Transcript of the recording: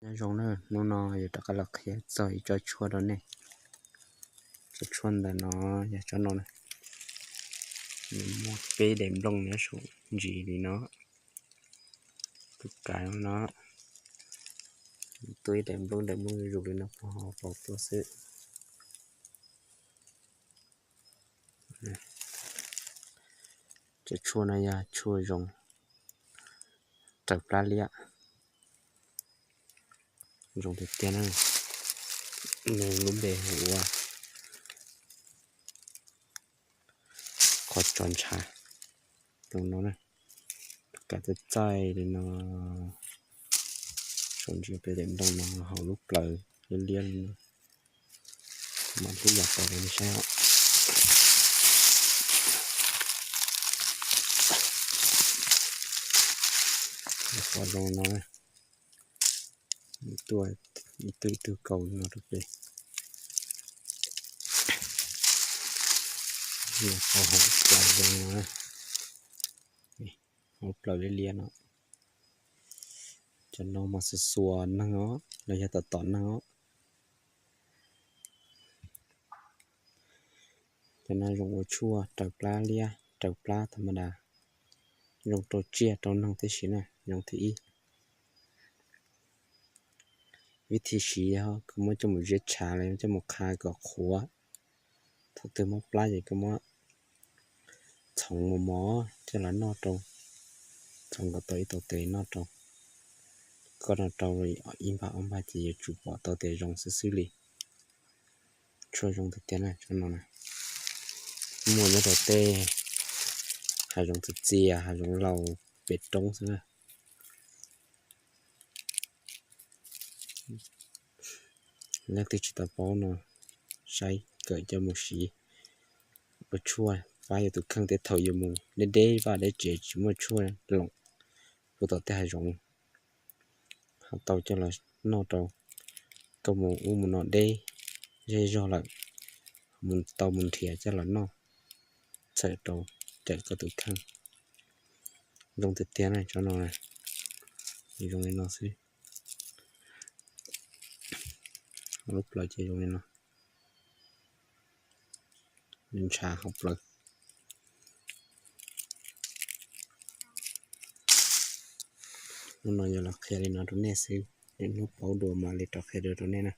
Nyob zoo na, hnub no yuav rov qab los qhia txog ib tsob tshuaj rau nej. Tsob tshuaj ntawm no yog tsob no na, nws muaj peb daim nplooj nyob saum ntsis li no. Tus kav no, tus ib daim nplooj daim nplooj zuj zus li no puag hauv paus tuaj xwb. Tsob tshuaj no yog tshuaj zoo raws plab liab, zoo tiag tiag na. Nws lub npe hu ua qhov tso ntshav. Zoo no, kav txaij txaij li no, saum ntsis peb daim nplooj no hauv lub plawv liab liab li no. Mam hlub yam pom rau nej saib os. Qhov zoo no, tuaj ib tug ib tug kaus li no rau peb. Qhov hauv lub plawv zoo no, hauv lub plawv liab liab no. Cov no mas xuas xuas neeg os, los yog tom tom neeg os. Cov no zoo ua tshuaj raws plab liab, raws plab tham ma das, zoo rau tsiaj rau neeg tib si na, zoo thib ib. Vib thib siv yog koj muab coj mus ziab tshav los coj mus qha kom qhuav. Thaum twg mob plab ces koj muab txhoov mos mos coj los noj rau, txhoov kom tau ib tau tes noj rau. Koj noj rau ib npag ob npag ces yuav tsum pom tau tias zoo xwb xwb li. Tshuaj zoo tiag tiag na tsob no na. Muaj nyob rau tej hav zoov txias txias, hav zoov laus pem roob xwb na. Leej twg tsis tau paub no, saib kawm coj mus siv ua tshuaj pab yus tus kheej tej thaum yus mus deb deb vaj deb tsev tsis muaj tshuaj loom puag tom tej hav zoov, ho tau coj los noj rau. Koj mus ub mus no deb zej zog lawm, mus tau mus nrhiav coj los noj, txhawm rau cawm koj tus kheej. Zoo tiag tiag na tsob no, zoo li no xwb. Lub plawv ces zoo li no, ntshav hauv plawv. Hnub no yuav los qhia li no rau nej xwb, lwm hnub paub dua mam li rov qhia dua rau nej na.